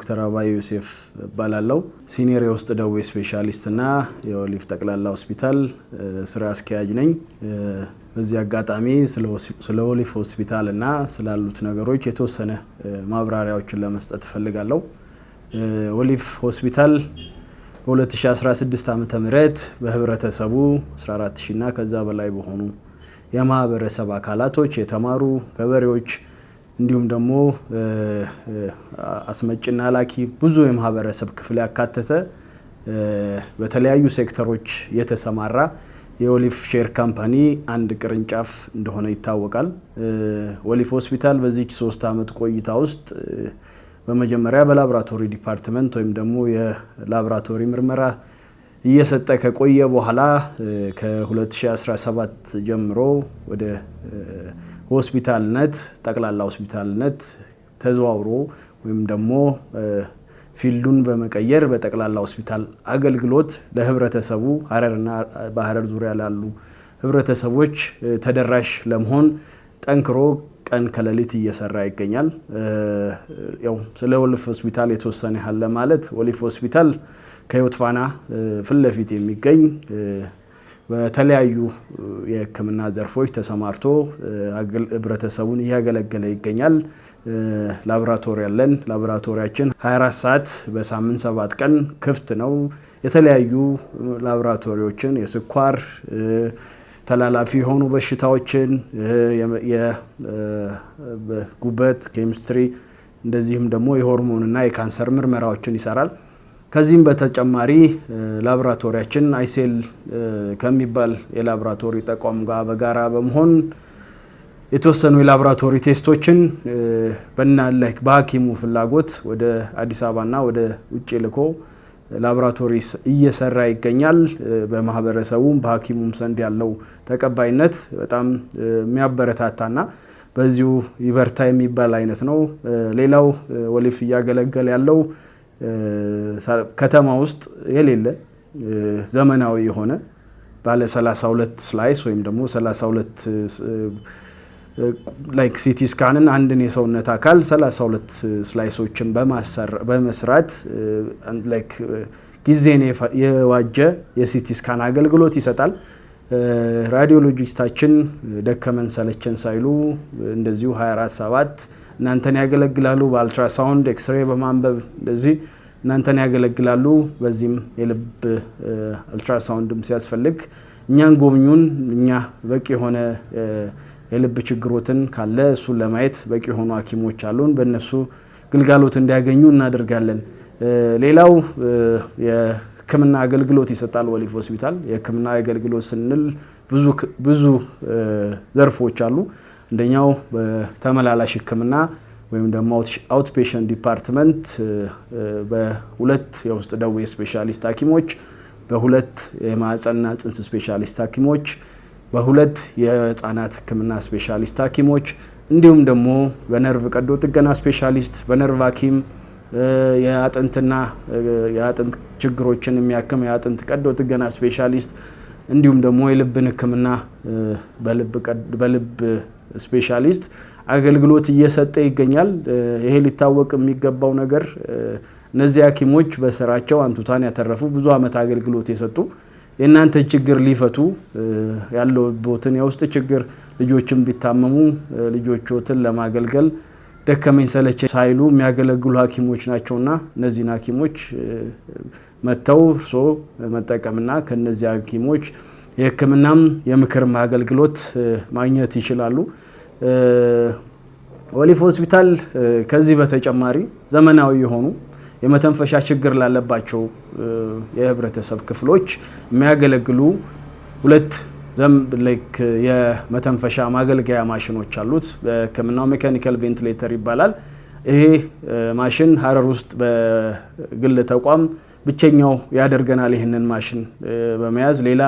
ዶክተር አባይ ዮሴፍ እባላለሁ። Senior የውስጥ ደዌ ስፔሻሊስት እና የወሊፍ ጠቅላላ ሆስፒታል ስራ አስኪያጅ ነኝ። በዚህ አጋጣሚ ስለ ወሊፍ ሆስፒታል እና ስላሉት ነገሮች የተወሰነ ማብራሪያዎችን ለመስጠት እፈልጋለሁ። ወሊፍ ሆስፒታል በ2016 ዓ.ም. በህብረተሰቡ 14 ሺ እና ከዛ በላይ በሆኑ የማህበረሰብ አካላቶች፣ የተማሩ ገበሬዎች፣ እንዲሁም ደግሞ አስመጭና ላኪ ብዙ የማህበረሰብ ክፍል ያካተተ፣ በተለያዩ ሴክተሮች የተሰማራ የወሊፍ share company አንድ ቅርንጫፍ እንደሆነ ይታወቃል። ወሊፍ ሆስፒታል በዚች 3 ዓመት ቆይታ ውስጥ በመጀመሪያ በ laboratory department ወይም ደግሞ የላቦራቶሪ ምርመራ እየሰጠ ከቆየ በኋላ ከ2017 ጀምሮ ወደ ሆስፒታልነት፣ ጠቅላላ ሆስፒታልነት ተዘዋውሮ ወይም ደግሞ field ኡን በመቀየር በጠቅላላ ሆስፒታል አገልግሎት ለህብረተሰቡ፣ ሀረርና በሀረር ዙሪያ ላሉ ህብረተሰቦች ተደራሽ ለመሆን ጠንክሮ ቀን ከሌሊት እየሰራ ይገኛል። ያው ስለ ወሊፍ ሆስፒታል የተወሰነ ያህል ለማለት፣ ወሊፍ ሆስፒታል ከህይወት ፋና ፊት ለፊት የሚገኝ፣ በተለያዩ የሕክምና ዘርፎች ተሰማርቶ ህብረተሰቡን እያገለገለ ይገኛል። ላቦራቶሪ አለን። ላቦራቶሪያችን 24 ሰዓት በሳምንት 7 ቀን ክፍት ነው። የተለያዩ ላቦራቶሪዎችን፣ የስኳር፣ ተላላፊ የሆኑ በሽታዎችን፣ የጉበት ኬሚስትሪ፣ እንደዚሁም ደግሞ የሆርሞንና የካንሰር ምርመራዎችን ይሰራል። ከዚህም በተጨማሪ ላቦራቶሪያችን አይሴል ከሚባል የላቦራቶሪ ተቋም ጋር በጋራ በመሆን የተወሰኑ የላቦራቶሪ test ኦችን በና like በሐኪሙ ፍላጎት ወደ አዲስ አበባና ወደ ውጭ ልኮ ላቦራቶሪ እየሰራ ይገኛል። በማህበረሰቡም በሐኪሙም ዘንድ ያለው ተቀባይነት በጣም የሚያበረታታና በዚሁ ይበርታ የሚባል አይነት ነው። ሌላው ወሊፍ እያገለገለ ያለው ከተማ ውስጥ የሌለ ዘመናዊ የሆነ ባለ 32 slice ወይም ደግሞ 32 like CT scan ን፣ አንድን የሰውነት አካል 32 slice ኦችን በመስራት like ጊዜን የዋጀ የ CT scan አገልግሎት ይሰጣል። Radiologist ኣችን ደከመን ሰለቸን ሳይሉ እንደዚሁ 24/7 እናንተን ያገለግላሉ። በ ultrasound፣ X-ray በማንበብ እንደዚህ እናንተን ያገለግላሉ። በዚህም የልብ አልትራሳውንድም ሲያስፈልግ እኛን ጎብኙን። እኛ በቂ የሆነ የልብ ችግሮትን ካለ እሱን ለማየት በቂ የሆኑ ሐኪሞች አሉን። በእነሱ ግልጋሎት እንዲያገኙ እናደርጋለን። ሌላው የሕክምና አገልግሎት ይሰጣል ወሊፍ ሆስፒታል። የሕክምና አገልግሎት ስንል ብዙ ብዙ ዘርፎች አሉ። አንደኛው በተመላላሽ ሕክምና ወይም ደግሞ outpatient department በሁለት የውስጥ ደዌ ስፔሻሊስት ሐኪሞች፣ በሁለት የማህፀንና ጽንስ ስፔሻሊስት ሐኪሞች፣ በሁለት የህፃናት ህክምና ስፔሻሊስት ሐኪሞች፣ እንዲሁም ደግሞ በነርቭ ቀዶ ጥገና ስፔሻሊስት፣ በነርቭ ሐኪም፣ የአጥንትና የአጥንት ችግሮችን የሚያክም የአጥንት ቀዶ ጥገና ስፔሻሊስት፣ እንዲሁም ደግሞ የልብን ህክምና በልብ ስፔሻሊስት አገልግሎት እየሰጠ ይገኛል። ይሄ ሊታወቅ የሚገባው ነገር እነዚህ ሐኪሞች በስራቸው አንቱታን ያተረፉ፣ ብዙ ዓመት አገልግሎት የሰጡ፣ የእናንተን ችግር ሊፈቱ ያለቦትን የውስጥ ችግር፣ ልጆችን ቢታመሙ ልጆችዎትን ለማገልገል ደከመኝ ሰለቸኝ ሳይሉ የሚያገለግሉ ሐኪሞች ናቸውና እነዚህን ሐኪሞች መጥተው እርስዎ መጠቀምና ከነዚህ ሐኪሞች የሕክምናም የምክርም አገልግሎት ማግኘት ይችላሉ። ወሊፍ ሆስፒታል ከዚህ በተጨማሪ ዘመናዊ የሆኑ የመተንፈሻ ችግር ላለባቸው የህብረተሰብ ክፍሎች የሚያገለግሉ ሁለት like የመተንፈሻ ማገልገያ ማሽኖች አሉት። በህክምናው mechanical ventilator ይባላል። ይሄ ማሽን ሀረር ውስጥ በግል ተቋም ብቸኛው ያደርገናል። ይህንን ማሽን በመያዝ ሌላ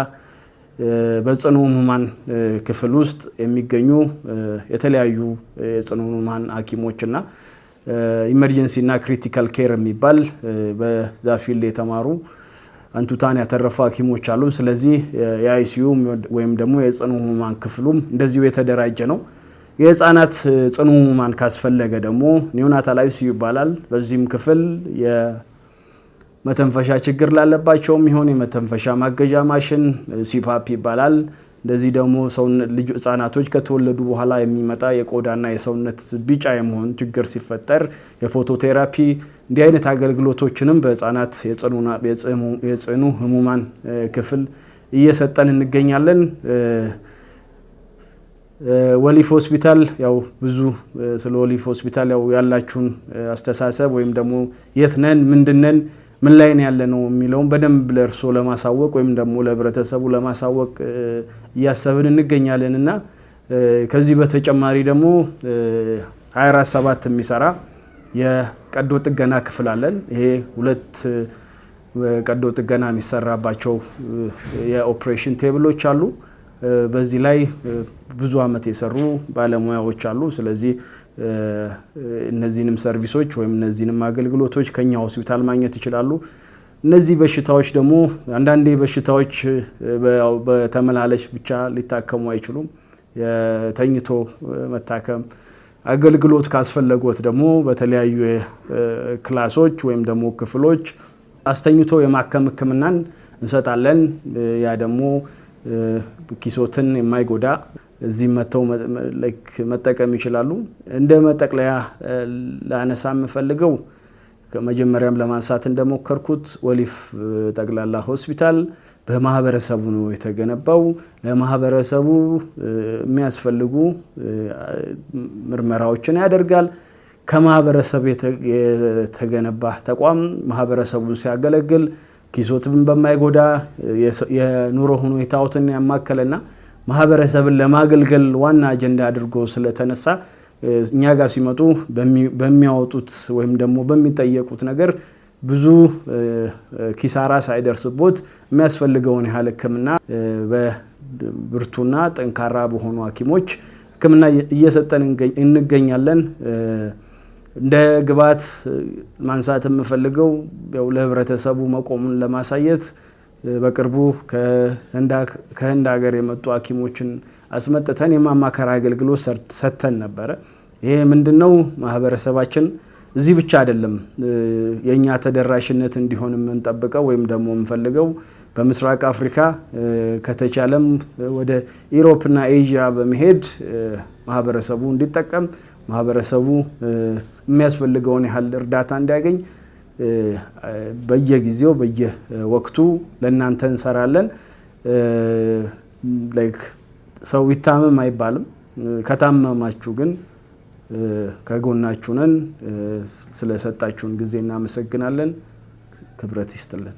በጽኑ ህሙማን ክፍል ውስጥ የሚገኙ የተለያዩ የጽኑ ህሙማን ሐኪሞች እና emergency እና critical care የሚባል በዛ field የተማሩ፣ አንቱታን ያተረፉ ሐኪሞች አሉ። ስለዚህ የ ICU ወይም ደግሞ የጽኑ ህሙማን ክፍሉም እንደዚሁ የተደራጀ ነው። የህፃናት ጽኑ ህሙማን ካስፈለገ ደግሞ neonatal ICU ይባላል። በዚህም ክፍል የመተንፈሻ ችግር ላለባቸውም ይሆን የመተንፈሻ ማገዣ ማሽን CPAP ይባላል። እንደዚህ ደግሞ ልጅ ህጻናቶች ከተወለዱ በኋላ የሚመጣ የቆዳና የሰውነት ቢጫ የመሆን ችግር ሲፈጠር የ phototherapy፣ እንዲህ አይነት አገልግሎቶችንም በህጻናት የጽኑ ህሙማን ክፍል እየሰጠን እንገኛለን። ወሊፍ ሆስፒታል፣ ያው ብዙ ስለ ወሊፍ ሆስፒታል ያው ያላችሁን አስተሳሰብ ወይም ደግሞ የት ነን፣ ምንድነን፣ ምን ላይ ነው ያለ ነው የሚለውን በደንብ ለእርሶ ለማሳወቅ ወይም ደግሞ ለህብረተሰቡ ለማሳወቅ እያሰብን እንገኛለን። እና ከዚህ በተጨማሪ ደግሞ 24/7 የሚሰራ የቀዶ ጥገና ክፍል አለን። ይሄ ሁለት ቀዶ ጥገና የሚሰራባቸው የ operation table ኦች አሉ። በዚህ ላይ ብዙ አመት የሰሩ ባለሙያዎች አሉ። ስለዚህ እነዚህንም service ኦች ወይም እነዚህንም አገልግሎቶች ከኛ ሆስፒታል ማግኘት ይችላሉ። እነዚህ በሽታዎች ደግሞ አንዳንዴ በሽታዎች በተመላለሽ ብቻ ሊታከሙ አይችሉም። የተኝቶ መታከም አገልግሎት ካስፈለጎት ደግሞ በተለያዩ class ኦች ወይም ደግሞ ክፍሎች አስተኝቶ የማከም ሕክምናን እንሰጣለን። ያ ደግሞ ኪሶትን የማይጎዳ፣ እዚህ መጥተው መጠቀም ይችላሉ። እንደ መጠቅለያ ላነሳ የምፈልገው፣ ከመጀመሪያም ለማንሳት እንደሞከርኩት፣ ወሊፍ ጠቅላላ ሆስፒታል በማህበረሰቡ ነው የተገነባው። ለማህበረሰቡ የሚያስፈልጉ ምርመራዎችን ያደርጋል። ከማህበረሰብ የተገነባ ተቋም ማህበረሰቡን ሲያገለግል ኪሶትን በማይጎዳ፣ የኑሮ ሁኔታዎትን ያማከለና ማህበረሰብን ለማገልገል ዋና አጀንዳ አድርጎ ስለተነሳ እኛ ጋር ሲመጡ በሚያወጡት ወይም ደግሞ በሚጠየቁት ነገር ብዙ ኪሳራ ሳይደርስቦት የሚያስፈልገውን ያህል ሕክምና በብርቱና ጠንካራ በሆኑ ሐኪሞች ሕክምና እየሰጠን እንገኛለን። እንደ ግብዓት ማንሳት የምፈልገው ያው ለህብረተሰቡ መቆሙን ለማሳየት በቅርቡ ከህንድ ሀገር የመጡ ሐኪሞችን አስመጥተን የማማከር አገልግሎት ሰጥተን ነበረ። ይሄ ምንድነው? ማህበረሰባችን እዚህ ብቻ አይደለም የእኛ ተደራሽነት እንዲሆን የምንጠብቀው ወይም ደግሞ የምንፈልገው። በምስራቅ አፍሪካ፣ ከተቻለም ወደ Europe ና ኤዥያ በመሄድ ማህበረሰቡ እንዲጠቀም፣ ማህበረሰቡ የሚያስፈልገውን ያህል እርዳታ እንዲያገኝ በየጊዜው በየወቅቱ ለእናንተ እንሰራለን። Like ሰው ይታመም አይባልም። ከታመማችሁ ግን ከጎናችሁ ነን። ስለሰጣችሁን ጊዜ እናመሰግናለን። ክብረት ይስጥልን።